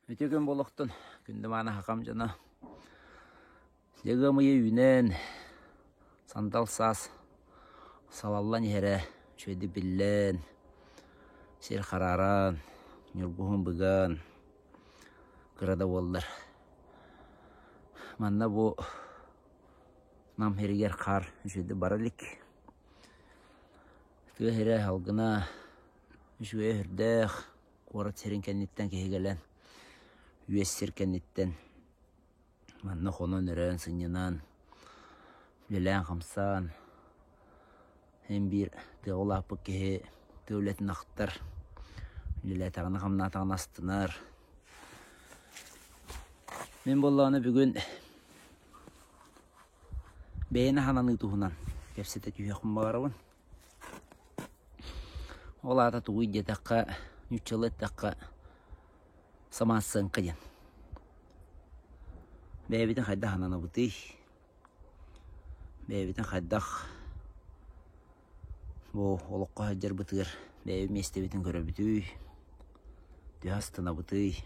Үтүө күн буолуохтун, күндү мааны хахам дьоно. Дьэ ыам ыйа үүнэн, сандал саас салаллан иһэрэ үчүгэйдик биллэн, сир харааран, ньургуһун быган, кыра да буоллар. Манна бу Нам сиригэр хаар үчүгэйдик бара илик. Тыа сирэ салгына үчүгэйэ сүрдээх. Куорат сирин кэнниттэн киһи кэлэн, үөс сир кэнниттэн манна хонон-өрөөн, сынньанан, үлэлээн-хамсаан, син биир тыаҕа улааппыт киһи тыа үлэтин ахтар, үлэлээтэҕинэ-хамнаатаҕына астынар. Мин буоллаҕына бүгүн бэйэни аһананыы туһунан кэпсэтэ түһүөхпүн баҕарабын. Ол аата тугуй диэтэххэ, нууччалыы эттэххэ, самооценка диэн. Бэйэбитин хайдах ананабытый? Бэйэбитин хайдах бу олоххо сылдьарбытыгар бэйэбит миэстэбитин көрөбүтүй? Төһө астынабытый?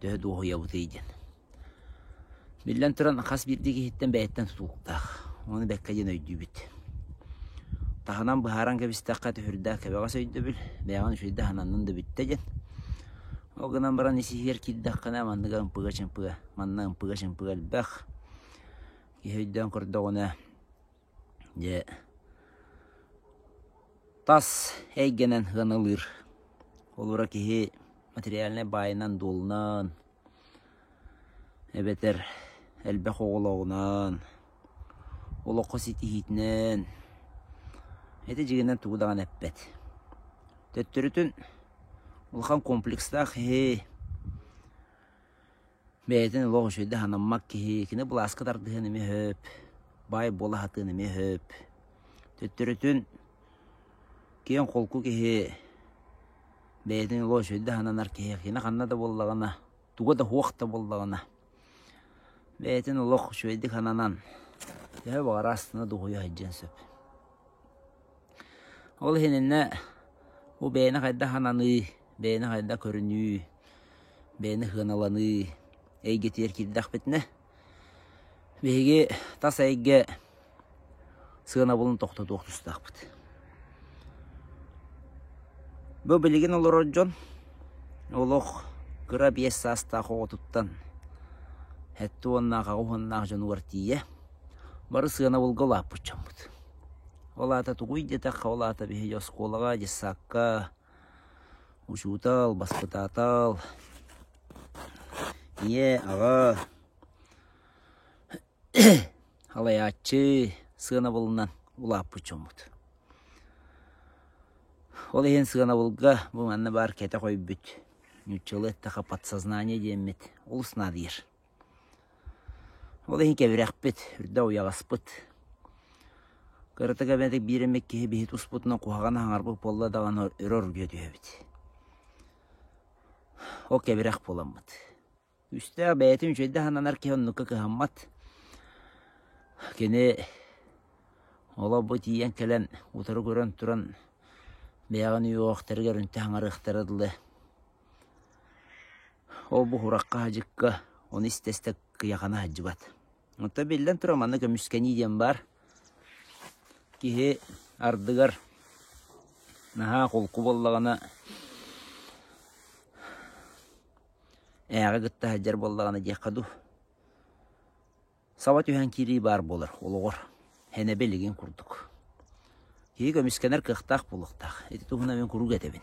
Төһө дуоһуйабытый диэн. Биллэн туран, хас биирдии киһиттэн бэйэттэн тутулуктаах. Ону бэккэ диэн өйдүүбүт. Таһынан быһааран кэбистэххэ түһүрдээх кэбэҕэс өйдөбүл, бэйэҕин үчүгэйдик аһынаннын да бүттэ диэн. Ол гынан баран ис-иһигэр киирдэххинэ манныга ымпыга-чымпыга, манна ымпыга-чымпыга элбэх. Киһи өйдөөн көрдөҕүнэ, дьэ, тас эйгэнэн сыаналыыр. Холобура киһи материальнай баайынан-дуолунан, эбэтэр элбэх оҕолооҕунан, олоххо ситиһиитинэн ити дьиҥинэн тугу даҕаны эппэт. Төттөрүтүн улахан комплекстаах киһи бэйэтин олох үчүгэйдик санаммат киһи, кини былааска тардыһыан эмиэ сөп, баай буола сатыан эмиэ сөп. Төттөрүтүн киэҥ-холку киһи бэйэтин олох үчүгэйдик сананар киһи, кини ханна да буоллаҕына, туга да суох да буоллаҕына, бэйэтин олох үчүгэйдик сананан, төһө баҕарар астына дуоһуйа сылдьыан сөп. Ол иһин иннэ бу бэйэни хайдах сананыы, бэйэни хайдах көрүнүү, бэйэни сыаналаныы эйгэтигэр киирдэхпитинэ, биһиги тас эйгэ сыанабылын тохтотуох тустаахпыт. Бу билигин олорор дьон олох кыра 5 саастаах оҕотуттан 70-наах, 80-наах дьонугар тиийэ бары сыанабылга улааппыт дьоммут. Ол аата тугуй диэтэххэ, ол аата биһиги оскуолаҕа, детсадка учуутал, баспытаатал, ийэ, аҕа Халайааччы сыанабылынан улааппыт дьоммут. Ол иһин сыанабылга бу манна баар кэтэх өйбүт, нууччалыы эттэххэ подсознание диэммит олус наадыйар. Ол иһин кэбирэхпит, үрдэ уйаҕаспыт. Кыратык эбэтик биир эмэ киһи биһи туспутунан куһаҕан аһаҥарбыт буолла даҕаны өрө оргуйа түһэбит. Ол кэбирэх буоламмыт. Үстээх бэйэтин үчүгэйдик сананар киһи оннукка кыһаммат. Кини олох бу тиийэн кэлэн утары көрөн туран бэйэҕин үөҕүөхтэригэр үнтү хаҥарыахтара дылы. Ол бу сурахха-садьыкка ону истэ-истэ кыйахана сылдьыбат. Оттон биллэн турар манна көмүскэнии диэн баар. Киһи ардыгар наһаа холку буоллаҕына Ээҕи кытта сылдьар буоллаҕына диэххэ дуу, саба түһэн киирии баар буолар олоҕор, һэнэбэ илигин курдук. Киһи көмүскэнэр кыахтаах буолуохтаах. Ити туһунан мин куруук этэбин.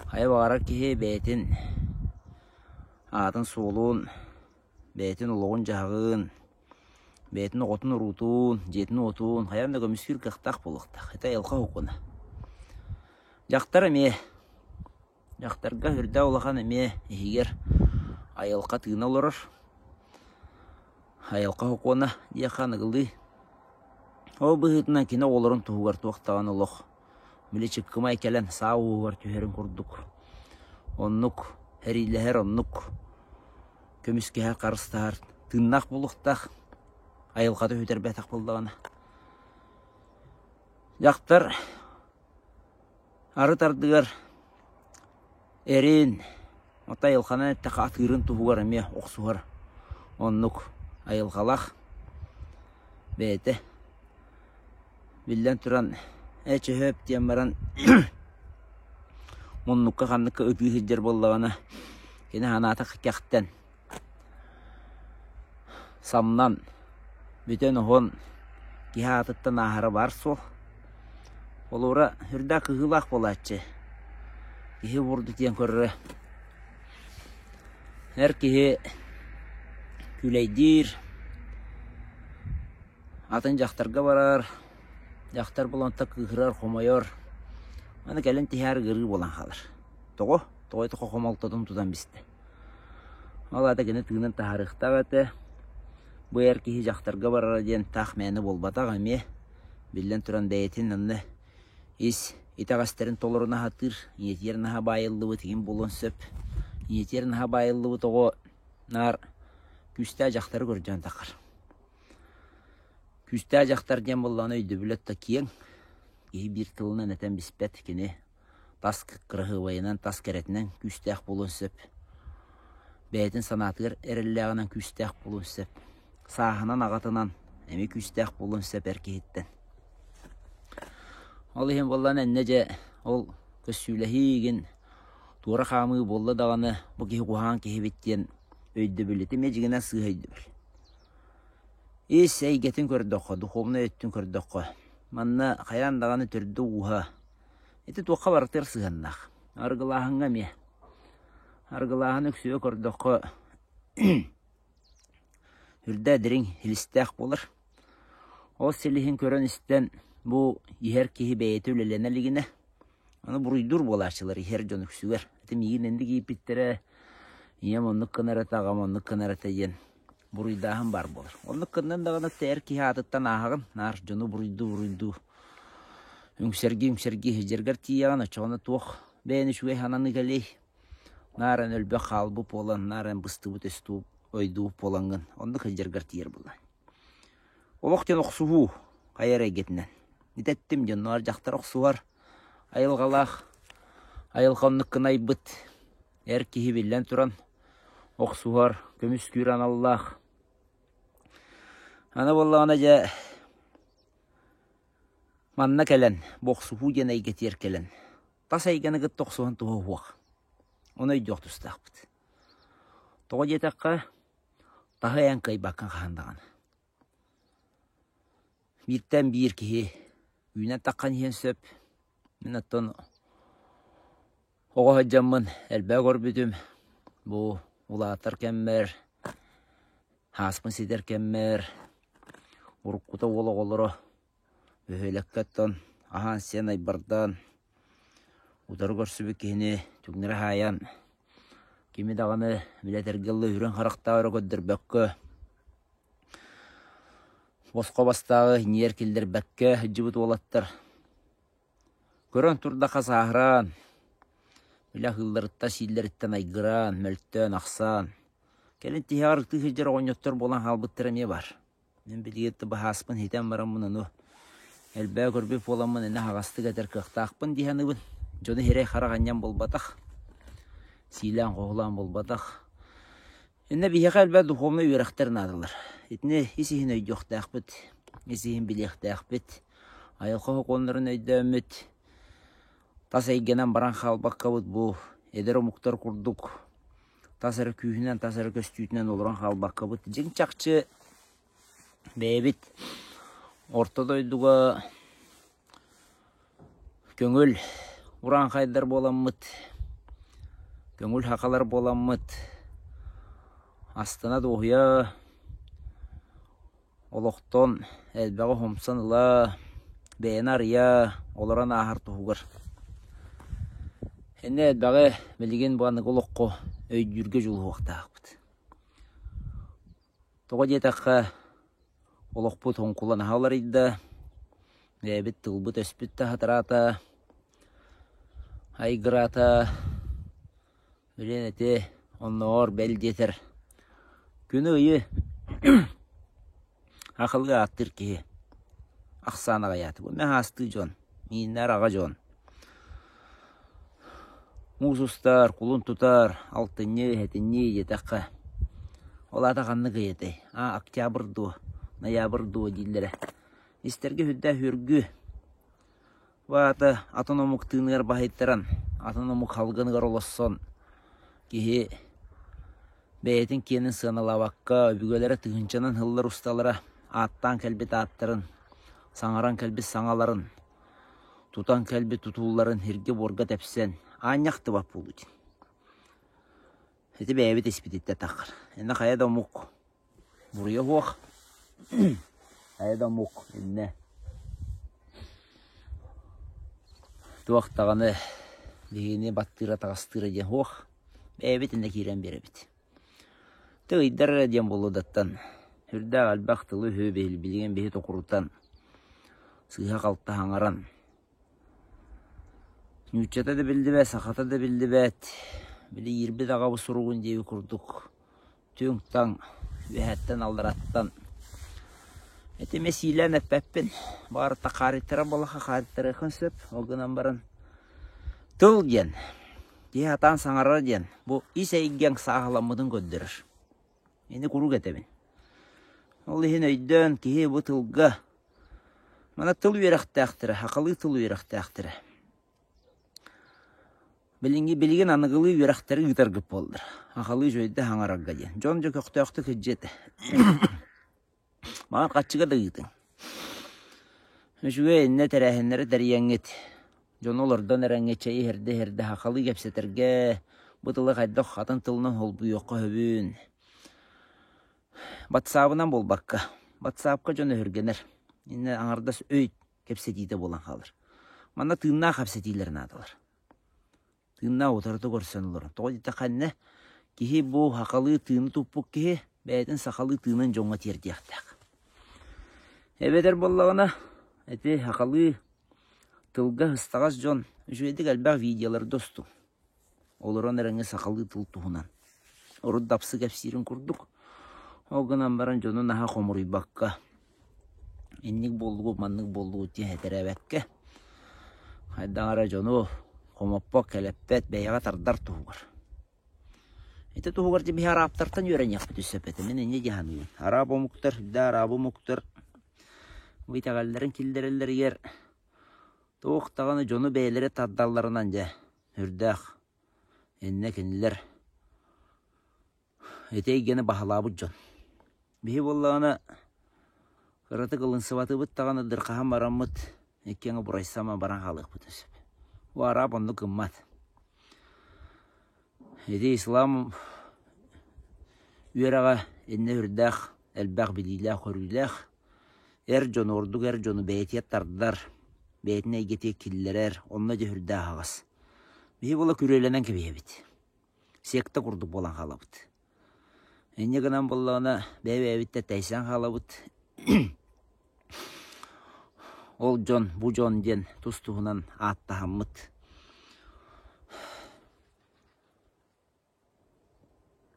Хайа баҕарар киһи бэйэтин аатын-суолун, бэйэтин олоҕун-дьаһаҕын, бэйэтин оҕотун-уруутун, дьиэтин-уотун хайаан да көмүскүүр кыахтаах буолуохтаах. Ити айылҕа сокуона. Дьахтар эмиэ Дьахтарга үрдэ улахан эмиэ иһигэр айылҕа тыына олорор. Айылҕа сокуона диэххэ аныгылыы. Ол быһыытынан кини оҕолорун туһугар туох даҕаны олох били чыккымай кэлэн саа ууһугар түһэрин курдук оннук эриилэһэр, оннук көмүскэһэр, харыстаһар тыыннаах буолуохтаах. Айылҕата сүтэрбэтэх буоллаҕына. Дьахтар Арыт ардыгар эрин, Оттон айылҕанан эттэххэ атыырын туһугар эмиэ охсуһар оннук айылҕалаах бэйэтэ. Биллэн туран, ээ чөһөөп диэн баран муннукка ханныкка ытыы сылдьар буоллаҕына, кини санаата кэхтэн, самнан, бүтэн-оһон киһи аатыттан ааһара баар суол. Холобура, сүрдээх кыһыылаах буолааччы. Киһи бурду диэн көрөрө. Эр киһи күүлэйдиир, Атын дьахтарга барар, дьахтар буланта кыыһырар, хомойор. Аны кэлин тиһээр ыарыы буолан хаалар. Тоҕо? Тоҕо ити хомолтотун тутан бистэ. Ол аата кини тыынын таһаарыахтаах этэ. Бу эр киһи дьахтарга барара диэн таах мээнэ буолбатах эмиэ. Биллэн туран бэйэтин онно ис итэҕэстэрин толору наһатыыр, ийэтигэр наһаа баайыллыбыт игин буолуон сөп. Ийэтигэр наһаа баайыллыбыт оҕо наар күүстээх дьахтары көрдөөн таххар. Күүстээх дьахтар диэн буоллаҕына өйдөбүлэ да киэҥ, киһи биир тылынан этэн биспэт, кини тас кыраһыабайынан, тас кэрэтинэн күүстээх буолуон сөп, бэйэтин санаатыгар эрэллээҕинэн күүстээх буолуон сөп, сааһынан аҕатынан эмиэ күүстээх буолуон сөп эр киһиттэн. Ол иһин буоллаҕына иннэ дьэ ол көссүүлэһии игин туора хаамыы буолла даҕаны бу киһи куһаҕан киһибит диэн өйдөбүл ити эмиэ дьиҥинэн сыыһа өйдөбүл. Ис эйгэтин көрдөххө, духовнай өттүн көрдөххө, манна хайаан даҕаны төрдө-ууһа ити туохха барытыгар сыһыаннаах. Арыгылааһыҥҥа эмиэ. Арыгылааһын үксүгэр көрдөххө үрдэ дириҥ силистээх буолар. Ол силиһин көрөн-истэн бу иһэр киһи бэйэтэ үлэлэнэ илигинэ, аны буруйдуур буолааччылар иһэр дьон үксүгэр. Ити миигин инник ииппиттэрэ, ийэм оннук гынар этэ, аҕам оннук гынар этэ диэн буруйдааһын баар буолар. Оннук гыннан даҕаны эр киһи аатыттан ааһаҕын, наар дьону буруйдуу-буруйдуу үҥсэргии-үҥсэргии сылдьаргар тиийэҕин, оччоҕуна туох бэйэни үчүгэй сананыы кэлиэй? Наар эн өлбөх хаалбыт буолан, наар эн быстыбыт өстүү ойдубут буолаҥҥын оннук сылдьаргар тиийэр буолла. Олох диэн охсуһуу хайа эрэ эйгэтинэн. Итэттим дьонноор дьахтар охсуһар айылҕалаах айылҕа оннук гына айбыт Эр киһи биллэн туран охсуһар, көмүскүүр аналлаах. Аны буоллаҕына дьэ манна кэлэн, бу охсуһуу диэн эйгэтигэр кэлэн, тас эйгэни кытта охсуһан туһа суох. Ону өйдүөх тустаахпыт. Тоҕо диэтэххэ, таһы эн кыайбаккын хаһан даҕаны. Бииртэн биир киһи үүнэн таххан иһиэн сөп. Мин оттон Оҕо сылдьаммын элбэҕи көрбүтүм. Бу улаатар кэммэр, ааспын ситэр кэммэр уруккута уол оҕолоро бөһүөлэккэ оттон аһаан-сиэн айбардаан, утары көрсүбүт киһини түҥнэри хаайан, кими даҕаны билэ этэргэ дылы үрүҥ харахтаах өрө көрдөрбөккө, босхо бастааҕы иҥиэр киллэрбэккэ сылдьыбыт уолаттар Көрөн турдахха сааһыраан, били аһыылларыттан сииллэриттэн айгыраан, мөлтөөн, ахсаан, кэлин тиһэҕэр ытыы сылдьар оҕонньоттор буолан хаалбыттара эмиэ баар. Мин билигин быһааспын ситэн бараммын ону элбэҕи көрбүт буоламмын иннэ аһаҕастык этэр кыахтаахпын дии саныыбын. Дьону сирэй-харах анньан буолбатах, сиилээн-хоһулаан буолбатах. Иннэ биһиэхэ элбэх духовнай үөрэхтэр наадалар. Итини ис-иһин өйдүөхтээхпит, ис-иһин билиэхтээхпит. Айылҕа сокуоннарын өйдөөммүт, тас эйгэнэн баран хаалбаккабыт бу эдэр омуктар курдук тас эрэ күүһүнэн, тас эрэ көстүүтүнэн олорон хаалбаккабыт. Дьиҥ чахчы бэйэбит орто дойдуга Көҥүл урааҥхайдар буоламмыт, көҥүл сахалар буоламмыт астына дуоһуйа олохтон элбэҕи хомсон ыла, бэйэни арыйа олорон ааһар туһугар. Иннэ элбэҕи билигин бу аныгы олоххо өйдүүргэ дьулуһуохтаахпыт. Тоҕо диэтэххэ, олохпут оҥкула наһаа уларыйда, бэйэбит тылбыт-өспүт да хатыраата, айгыраата, билин ити оннооҕор бэл диэтэр күнү-ыйы акылыы ааттыыр киһи ахсаан аҕыйаата. Бу мин аастыы дьон, мииннэр аҕа дьон. Муус устар, кулун тутар, алтынньы, сэтинньи диэтэххэ, ол аата ханнык ый этэй? Аа, октябрь дуо, ноябрь дуо дииллэрэ. Истэргэ сүрдээх үөргүү. Бу аата атын омук тыыныгар баһыйтаран, атын омук халгыныгар олоссон киһи бэйэтин киэнин сыаналаабакка, өбүгэлэрэ тыһыынчанан сыллар усталара ааттаан кэлбит ааттарын, саҥаран кэлбит саҥаларын, тутан кэлбит тутууларын сиргэ-буорга тэпсэн, аанньа ахтыбат буолбут. Ити бэйэбит испититтэн таххар. Иннэ хайа да омук буруйа суох. Хайа да омук иннэ туох даҕаны биһигини баттыыра-таҕастыыра диэн суох. Бэйэбит иннэ киирэн биэрэбит. Ты ыйдар эрэ диэн буолуодаттан сүрдээх элбэх тылы-өһү билигин биһи токурутан, сыыһа-халты саҥаран, нууччата да биллибэт, сахата да биллибэт, били иирбит аҕабыт суругун диэби курдук түҥ-таҥ үөһэттэн аллараттан ити эмиэ сиилээн эппэппин, баҕар хаарыйтарар буоллахха хаарыйтарыаххын сөп, ол гынан баран тыл диэн Киһи сатаан саҥарара диэн, бу ис эйгэҥ сааһыламмытын көрдөрөр. Ини куруук этэбин. Ол иһин өйдөөн киһи бу тылга мана тыл үөрэхтээхтэрэ, сахалыы тыл үөрэхтээхтэрэ. Билиҥҥи билигин аныгылыы үөрэхтэри ыытаргыт буоллар. Сахалыы үчүгэйдик саҥарарга диэн. Дьон дьэ көхтөөхтүк сылдьыа этэ. Маҕан хаччыга да ыытыҥ. Үчүгэй иннэ тэрээһиннэри тэрийэҥҥит, дьону олордон эрэҥҥит чэйи иһэрдэ-иһэрдэ сахалыы кэпсэтэргэ, бу тылы хайдах атын тылынан холбуйуохха сөбүн. Батсаабынан буолбакка, батсаапка дьон өһүргэнэр. Иннэ аҥардас өй кэпсэтиитэ буолан хаалар. Манна тыыннаах кэпсэтиилэр наадалар. Тыыннаах утарыта көрсөн олорон. Тоҕо диэтэххэ иннэ киһи бу сахалыы тыыны туппут киһи бэйэтин сахалыы тыынын дьоҥҥо тиэрдиэхтээх. Эбэтэр буоллаҕына ити сахалыы тылга ыстаҕас дьон үчүгэйдик элбэх видеоларда устуҥ. Олорон эрэҥҥэ сахалыы тыл туһунан. Урут дапсы кэпсиирин курдук. Ол гынан баран дьону наһаа хомуруйбакка Инник буоллугут, маннык буоллугут диэн этэрээбэккэ, хайдах эрэ дьону хомоппот, кэлэппэт, бэйэҕэ тардар туһугар. Ити туһугар дьэ биһи араабтартан үөрэниэхпит сөп этэ. Мин инньэ дии саныыбын. Арааб омуктар, да арааб омуктар бу итэҕэллэрин киллэрэллэригэр туох даҕаны дьону бэйэлэрэ тардалларынан дьэ сүрдээх иннэ кинилэр Ити эйгэни баһылаабыт дьон. Биһи буоллаҕына кыратык ылынсыбатыбыт даҕаны дырхаһан бараммыт иккиэҥэ бурайсама баран хаалыахпытын сөп. Бу арааб оннук гыммат. Ити ислам үөрэҕэ иннэ үрдээх, элбэх билиилээх-көрүүлээх, эр дьону, ордук эр дьону бэйэтигэр тардар, бэйэтин эйгэтигэр киллэрэр, онно дьэ сүрдээх аһаҕас. Биһи буола күрүөлэнэн кэбиһэбит. Секта курдук буолан хаалабыт. Инньэ гынан буоллаҕына бэйэ-бэйэбиттэн тэйсэн хаалабыт. Ол дьон, бу дьон диэн тус-туһунан ааттаһаммыт.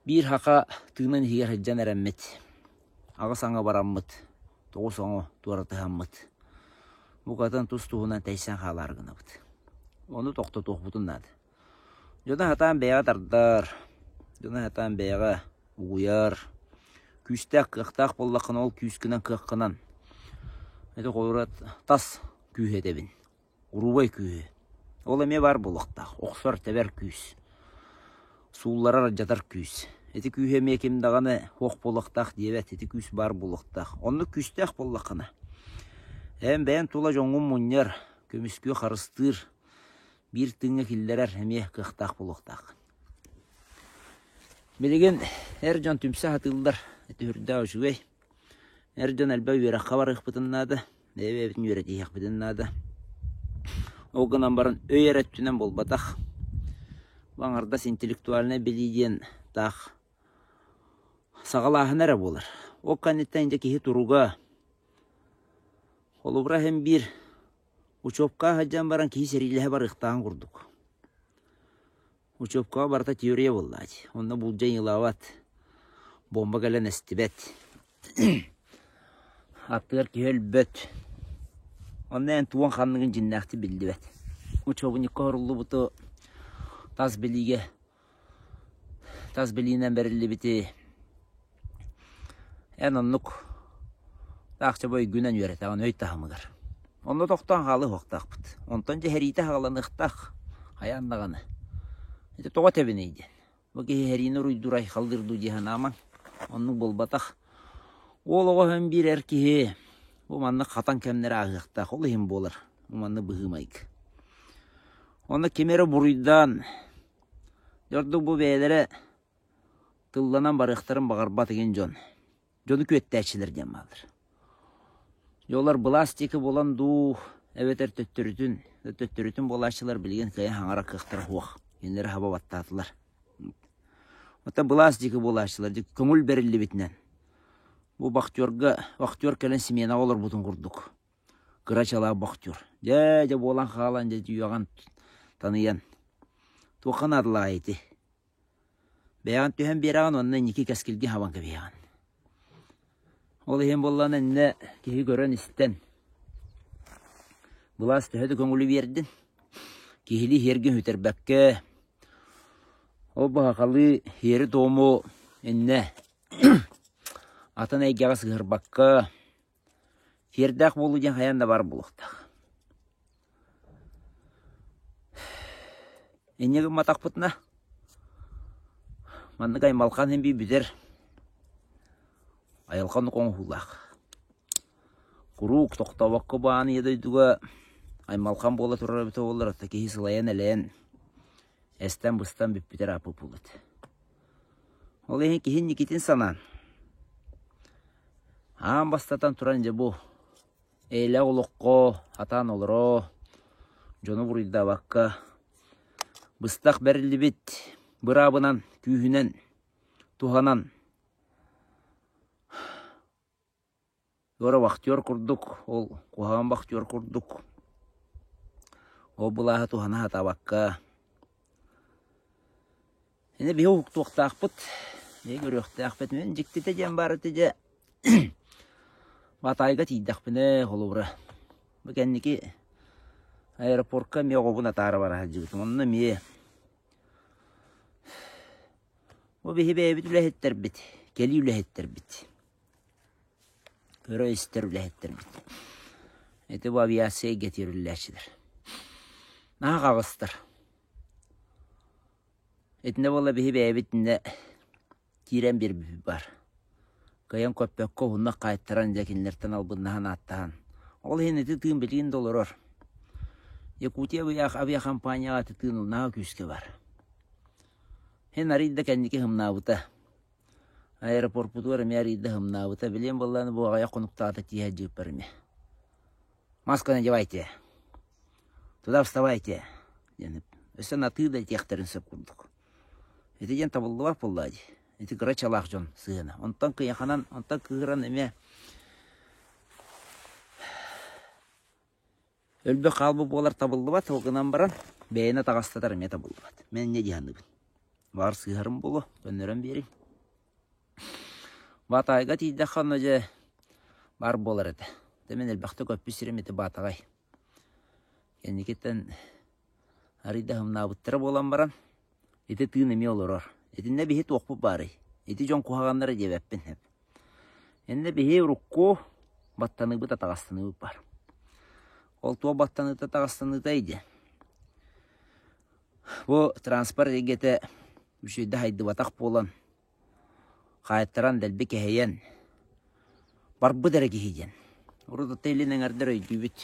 Биир саха тыынын иһигэр сылдьан эрэммит, аҕыс аҥы бараммыт, тоҕус оҥо туоратыһаммыт, букатын тус-туһунан тэйсэн хаалаары гынабыт. Ону тохтотуохпутун наада. Дьону сатаан бэйэҕэ тардар, дьону сатаан бэйэҕэ угуйар, күүстээх, кыахтаах буоллаххына ол күүскүнэн, кыаххынан ити холобура тас күүһү этэбин, уруубай күүһү. Ол эмиэ баар буолуохтаах, охсор, тэбэр күүс, суулларар, алдьатар күүс. Ити күүһү эмиэ ким даҕаны суох буолуохтаах диэбэт, ити күүс баар буолуохтаах. Оннук күүстээх буоллаххына, эн бэйэҥ тула дьоҥҥун мунньар, көмүскүү, харыстыыр биир тыыҥҥа киллэрэр эмиэ кыахтаах буолуохтаах. Билигин эр дьон түмсэ сатыыллар, ити сүрдээх үчүгэй. Эр дьон элбэх үөрэххэ барыахпытын наада, бэйэ-бэйэбитин үөрэтиһиэхпитин наада. Ол гынан баран өй эрэ өттүнэн буолбатах. Бу аҥардас интеллектуальнай билии диэн таах саҕалааһын эрэ буолар. Ол кэнниттэн дьэ киһи туруга, холобура иһин биир Учебкаҕа сылдьан баран киһи сэриилэһэ барыахтааҕын курдук. Учебкаҕа барыта теория буоллаа дии. Онно булдьа ыйылаабат, бомба кэлэн эстибэт. Аттыгар киһи өлбөт. Онно эн тугун ханныгын дьиннээхтик биллибэт. Учебникка оһоруллубуту. Тас билиигэ тас билиинэн бэриллибити эн оннук таах чобо өйгүнэн үөрэтэҕин өй таһымыгар. Онно тохтоон хаалыы уохтаахпыт. Онтон дьэ сэриитэ саҕаланыахтаах хайаан даҕаны. Ити тоҕо этэбиний диэн. Бу киһи сэриини уруйдуур айхаллыыр дуу дии санаамаҥ. Оннук буолбатах. Уол оҕо өһөн биир эр киһи бу маннык хатан кэмнэри ааһыахтаах. Ол иһин буолар. Бу маннык быһыы-майгы. Онно кими эрэ буруйдаан, ордук бу бэйэлэрэ тылланан барыахтарын баҕарбат игин дьон. Дьону күөттээччилэр диэн бааллар. Дьоллор былаас диэки буолан дуу, эбэтэр төттөрүтүн, төттөрүтүн буолааччылар билигин кыайан хаҥара кыахтара суох. Кинилэри хаба баттаатылар. Оттон былаас диэки буолааччылар көҥүл бэриллибитинэн бу вахтерга, вахтер кэлэн сменаҕа олорбутун курдук кыра чалаа вахтер. Дьэ, дьэ буолан хаалан, дьэ үөҕэн таныйан. Туохха наадалаах ити? Бэйэҕин түһэн биэрэҕин уонна инники кэскилгэ хабан кэбиһэҕин. Ол иһин буоллаҕына иннэ киһи көрөн-истэн былаас төһө да көҥүлү биэрдин, киһилии иһэргин сүтэрбэккэ, ол баһахалыы иһэри-туому иннэ атын эйгэҕэ сыһыарбакка, сиэрдээх буолуу диэн хайаан да баар буолуохтаах. Инньэ гымматахпытына, маннык аймалҕан иһин бүтэр айылҕа оннук оҥоһуулаах. Куруук тохтообокко бу аан ийэ дойдуга аймалҕан буола турар эбитэ буоллар, оттон киһи сылайан-элэйэн, эстэн-быстан бүппүтэ ырааппыт буолуо этэ. Ол иһин киһи инникитин санаан, аан бастатан туран дьэ бу Эйэлээх олоххо сатаан олоро, дьону буруйдаабакка, быстах бэриллибит быраабынан, күүһүнэн туһанан туора вахтер курдук, ол куһаҕан вахтер курдук ол былааһы туһана сатаабакка Ини биһи уһуктуохтаахпыт, биһи көрүөхтээхпит. Мин дьиктитэ диэн баар этэ дьэ Батаайга тиийдэхпинэ, холобура, бу кэнники аэропортка эмиэ оҕобун атаара бара сылдьыбытым. Онно эмиэ бу биһи бэйэбит үлэһиттэрбит, кэлии үлэһиттэрбит, көрө-истэр үлэһиттэрбит. Ити бу авиация эйгэтигэр үлэлээччилэр. Наһаа хаҕыстар. Итиннэ буолла биһи бэйэбит иннэ киирэн биэрбиппит баар. Кыайан көппөккө уһуннук хаайтаран дьэ кинилэртэн албыннаһан ааттаһан. Ол иһин ити тыын билигин да олорор. Якутия авиакомпанияҕа ити тыын наһаа күүскэ баар. Һин арыый да кэнники һымнаабыта. Аэропорпутугар эмиэ арыый да һымнаабыта. Билиэн буоллаҕына бу аҕыйах хонуктаата тииһэ дьыыппар эмиэ. Маску надевайте. Туда вставайте диэн өссө натыы да этиэхтэрин сөп курдук. Ити диэн табыллыбат буоллаа дии. Ити кыра чалаах дьон сыһыана. Онтон кыйаханан, онтон кыыһыран эмиэ өлбөх хаалбыт буолар табыллыбат, ол гынан баран бэйэни атаҕастатар эмиэ табыллыбат. Мин инньэ дии саныыбын. Баҕар сыыһарым буолуо, көннөрөн биэриҥ. Баатаҕайга тиийдэххэ онно дьэ баар буолар этэ. Дьэ мин элбэхтэ көппүт сирим ити Баатаҕай. Кэнникиттэн арыый да аһымнаабыттара буолан баран, ити тыын эмиэ олорор. Итиннэ биһи туохпут баарый? Ити дьон куһаҕаннара диэбэппин эп. Иннэ биһи урукку баттаныыбыт атаҕастаныыбыт баар. Ол туох баттаныыта атаҕастаныытай диэн. Бу транспорт эйгэтэ үчүгэйдик хайдыбатах буолан, хаайтаран дэлби кэһэйэн барбыт эрэ киһи диэн. Урут ата илин эҥэрдэр өйдүүбүт.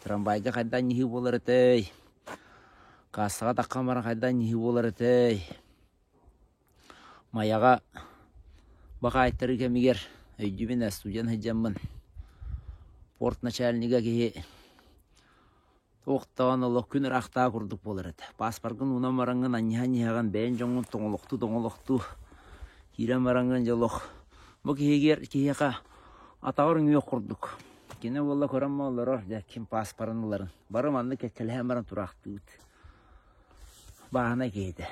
Трамвайга хайдах анньыһыы буолар этэй? Кассаҕа таххан баран хайдах анньыһыы буолар этэй? Майаҕа бакаайтарыы кэмигэр өйдүүбүн ээ студент сылдьаммын порт начальнига киһи Туохтаан олох күн ыраахтааҕы курдук буолар этэ. Пааспаргын уунан бараҥҥын анньыһа-анньыһаҕын бэйэҥ дьоҥҥун тоҥолохтуу-тоҥолохтуу киирэн бараҥҥын дьэ олох бу киһигэр киһиэхэ атаҕар үҥүөх курдук. Кини буолла көрөн олорор дьэ ким пааспарын ыларын. Бары маннык кэккэлэһэн баран тураахтыыбыт. Бааһынай киһитэ.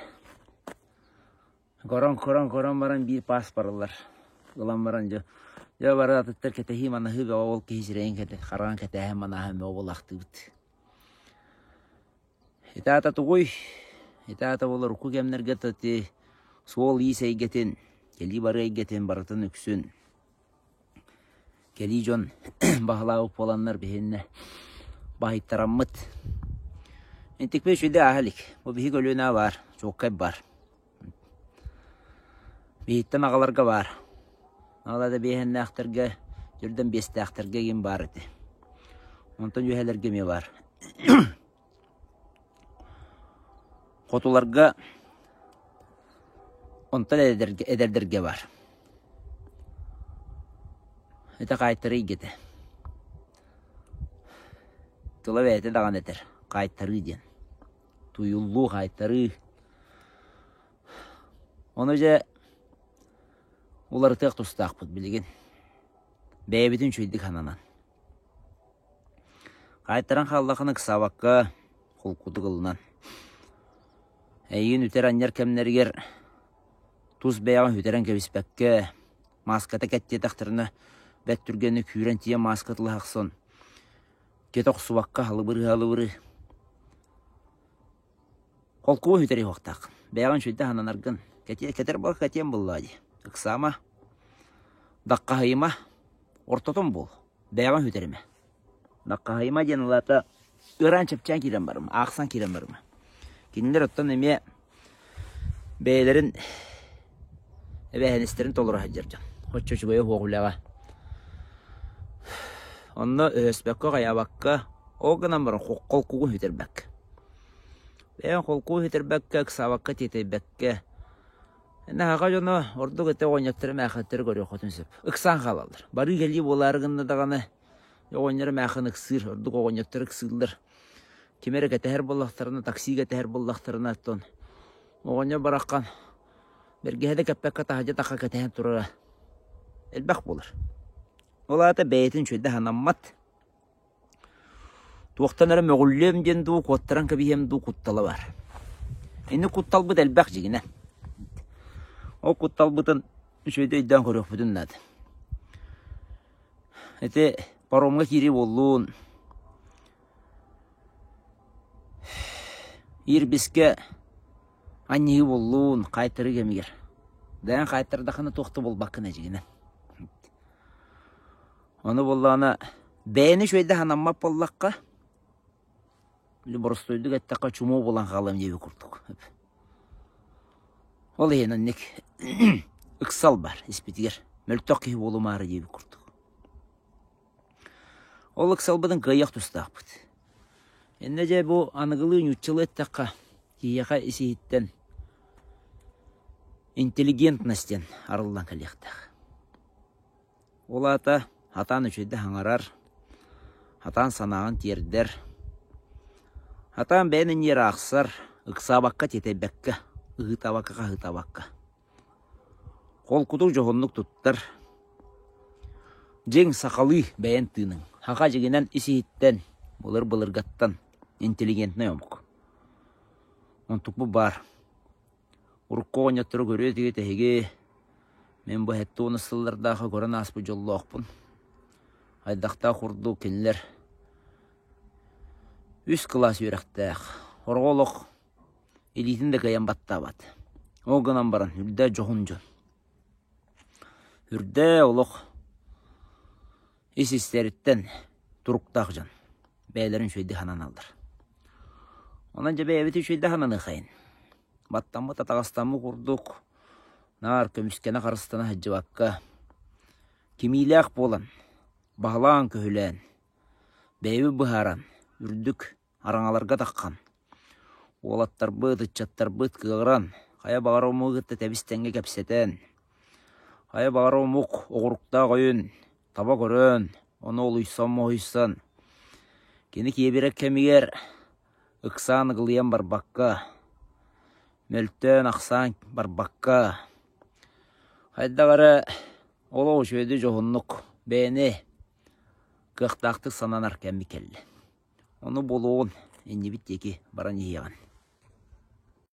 Көрөн, көрөн, көрөн баран биир пааспар ылар. Ылан баран дьэ, дьэ бары атыттар кэтэһии манаһыы бөҕө ол киһи сирэйин кэтэ, хараҕын кэтээһин манаһын бөҕө буолаахтыыбыт. Ити аата тугуй? Ити аата буолар урукку кэмнэргэ ити суол-иис эйгэтин, кэлии-барыы эйгэтин барытын үксүн кэлии дьон баһылаабыт буоланнар биһиннэ баһыйтараммыт. Интикпит үчүгэй ааһа илик. Бу биһи көлүөнэ баар, чуолкай баар. Биһиттэн аҕаларга баар. Аҕала да биэһэннээхтэргэ, төрдөн биэстээхтэргэ игин баар этэ. Онтон үөһэлэргэ эмиэ баар. Хотуларга онтон эдэрдэргэ, эдэрдэргэ баар. Ити хаайтарыы эйгэтэ. Тыла бэйэтэ даҕаны этэр, хаайтарыы диэн. Туйуллуу, хаайтарыы. Ону дьэ уларытыах тустаахпыт билигин. Бэйэбитин үчүгэйдик сананан. Хаайтаран хааллаххына ыксаабакка, холкутук ылынан. Эйигин үтэр-анньар кэмнэригэр тус бэйэҕин сүтэрэн кэбиспэккэ, мааската кэттиэтэхтэринэ бэрт түргэнник күүрэн тиийэн мааска тылаһа охсон, кэтэ охсубакка халыбырыы-халыбырыы Холкуо сүтэриэ суохтаах. Бэйэҕин үчүгэйдик сананаргын. Кэтэр буол кэтиэм буоллаҕа дии. Ыксаама, даххаһыйыма, ортотун буол. Бэйэҕин сүтэримэ. Даххаһыйыма диэн ылата ыараан-чэпчээн киирэн барыма, аахсан киирэн барыма. Кинилэр оттон эмиэ бэйэлэрин эбээһинэстэрин толоро сылдьар дьон. Оччо үчүгэйэ суох үлэҕэ. Онно өһөспөккө-хайаабакка, ол гынан баран холкугун сүтэрбэккэ. Бэйэҥ холкугун сүтэрбэккэ, ыксаабакка, тиэтэйбэккэ, наһаа дьоно ордук этэ оҕонньоттору эмээххиттэри көрүөххүтүн сөп. Ыксаан хаалаллар. Барыы-кэлии буолаары гынна даҕаны оҕонньор эмээххин ыксыыр, ордук оҕонньоттор ыксыыллар. Ким эрэ кэтэһэр буоллахтарына, такси кэтэһэр буоллахтарына, оттон оҕонньор бараххан бэргэһэ да кэппэккэ таһырдьа тахха кэтэһэн турара элбэх буолар. Ол аата бэйэтин үчүгэйдик санаммат. Туохтан эрэ мөҕүллүөм диэн дуу, куоттаран кэбиһиэм дуу куттала баар. Инник кутталбыт элбэх дьиҥинэ. Ол кутталбытын үчүгэйдик өйдөөн көрүөхпүтүн наада. Ити паромҥа киирии буоллун, Ирбискэ анньыһыы буоллун, хаайтарыы кэмигэр. Дээн хаайтардаххына туох да буолбаккын эдьигинэн. Ону буоллаҕына бэйэни үчүгэйдик санаммат буоллахха, боростуойдук эттэххэ чумуу буолан хаалыам диэбит курдук. Ол иһин оннук ыксал баар испитигэр. Мөлтөх киһи буолумаары диэбит курдук. Ол ыксалбытын кыайыах тустаахпыт. Иннэ дьэ бу аныгылыы нууччалыы эттэххэ, киһиэхэ ис-иһиттэн интеллигентность диэн арыллан кэлиэхтээх. Ол аата сатаан үчүгэйдик саҥарар, сатаан санааҕын тиэрдэр, сатаан бэйэн иннигэр аахсар, ыксаабакка, тиэтэйбэккэ, ыһыытаабакка-хаһыытаабакка. Холкутук дьоһуннук туттар, дьиҥ сахалыы бэйэн тыыныҥ, саха дьиҥинэн ис-иһиттэн, былыр-былыргаттан интеллигентнэй омук. Онтукпут баар. Урукку оҕонньоттору көрүө этигит эһиги, мин бу 70 сыллардаахы көрөн ааспыт дьоллоохпун. Хайдахтаах курдук кинилэр үс кылаас үөрэхтээх, сороҕо олох илиитин да кыайан баттаабат. Ол гынан баран үрдэ дьоһун дьон. Үрдэ олох ис-истэриттэн туруктаах дьон. Бэйэлэрин үчүгэйдик сананаллар. Онон дьэ бэйэбит үчүгэйдик сананыахайын. Баттаммыт атаҕастаммыт курдук наар көмүскэнэ-харыстана сылдьыбакка, кимиилээх буолан, баһылаан-көһүлээн, бэйэбит быһааран, үрдүк араҥаларга таххан, уолаттарбыт, ыччаттарбыт кыаҕыран, хайа баҕарар омугу кытта тэбис-тэҥҥэ кэпсэтэн, хайа баҕарар омук оҕуруктаах өйүн таба көрөн, ону олуйсан-моһуйсан, кини киэбирэр кэмигэр ыксаан ыгылыйан барбакка, мөлтөөн-ахсаан барбакка, хайдах эрэ олох үчүгэйдик дьоһуннук бэйэни кыахтаахтык сананар кэммит кэллэ. Ону буолуоҕун иннибит диэки баран иһиэҕин.